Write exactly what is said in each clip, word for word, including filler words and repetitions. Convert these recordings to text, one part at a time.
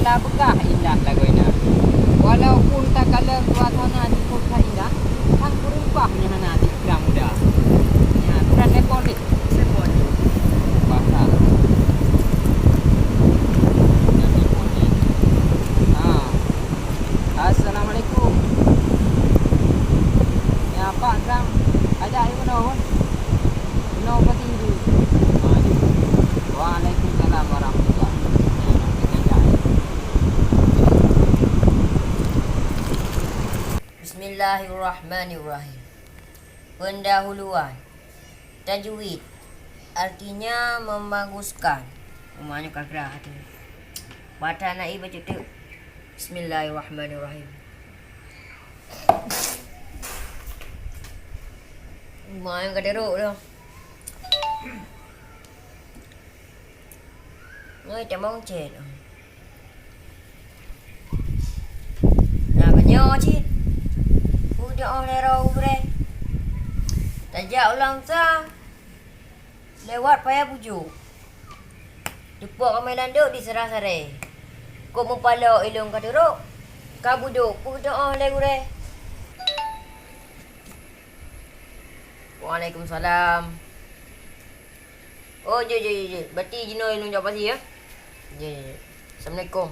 Tabeukah indah lagoina. Walaupun takalon suasana jipeuka indah, sang peurumpah nyang hana tiep muda. Nyan, udah telepon ni. Telepon ni. Basah. Udah telepon ni. Ha. Assalamualaikum. Ya, Pak, sang ajak ibu nawan. Nyoe pasti di. Waalaikumsalam warahmatullah. Bismillahirrahmanirrahim. Pendahuluan. Tajwid. Artinya membaguskan. Umanya kagra tu. Baca naik baca tu. Bismillahirrahmanirrahim. Main ka teruk dah. Ngai tak mau cek. Nah, banyak cit. Udah oh lero ubre. Tajak ulang sa. Lewat paya bujuk. Teupok ramai landok di Serah Saree. Kok mupalo ilong ka turok, ka budok peudoa lé gurée. Waalaikumsalam. Oh, jeuet, jeuet, jeuet, jeuet. Berarti jinoe ilong jak pasi, ya? Jeuet, jeuet, jeuet. Assalamualaikum.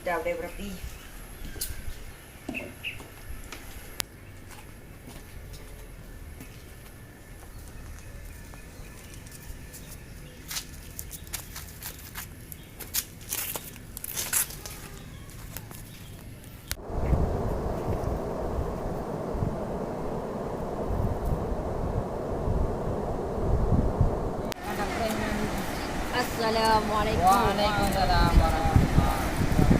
Kita boleh berapi. Assalamualaikum. Waalaikumsalam warahmatullahi wabarakatuh.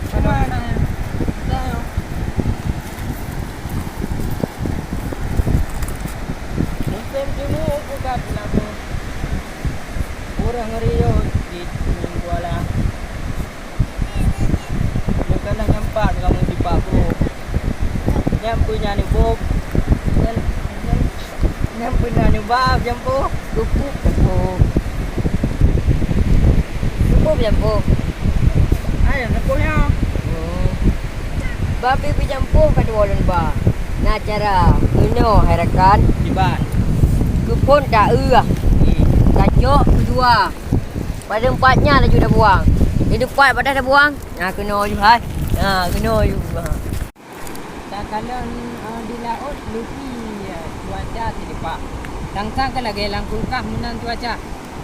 Cuman, musim timu bukan labu. Urang riyo di Kuala. Bukanlah nyampak kamu di Pak Bro. Nyampu nyan ibu. Nyan, nyan, nyampu nyan ibu, nyampu. Cukup, cukup. Cukup, nyampu. Ayo, cukup, ya. Hmm. Babi bijampu ka dua lôn ba. Na cara keunoe hai rakan. Kiban. Keuphon ta eu. Hmm. Tacok keudua. Pada empat nya laju dah buang. Di depan pada dah buang. Nah, keunoe ju hai. Nah, keunoe ju. Ha. Takalon, eh, di laôt leubeh, eh, cuaca sileupah. Sang-sang ka lagée lam kulkah meunan cuaca.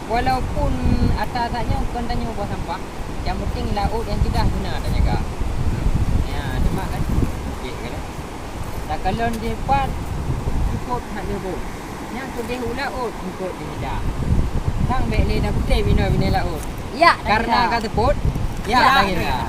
Walaupun atra tanyoe kon tanyoe buang sampah, nyang penting laôt nyang cegah guna tajaga. Ya, cuma kan. Okey, kan? Takalon di depan, cukup hak leuboh. Nyang keudeh u laôt, cukup di hidang. Sang bék lé na kutem inoe binéh laôt. Ya, karena ka teupot, ya, ya, tak kira.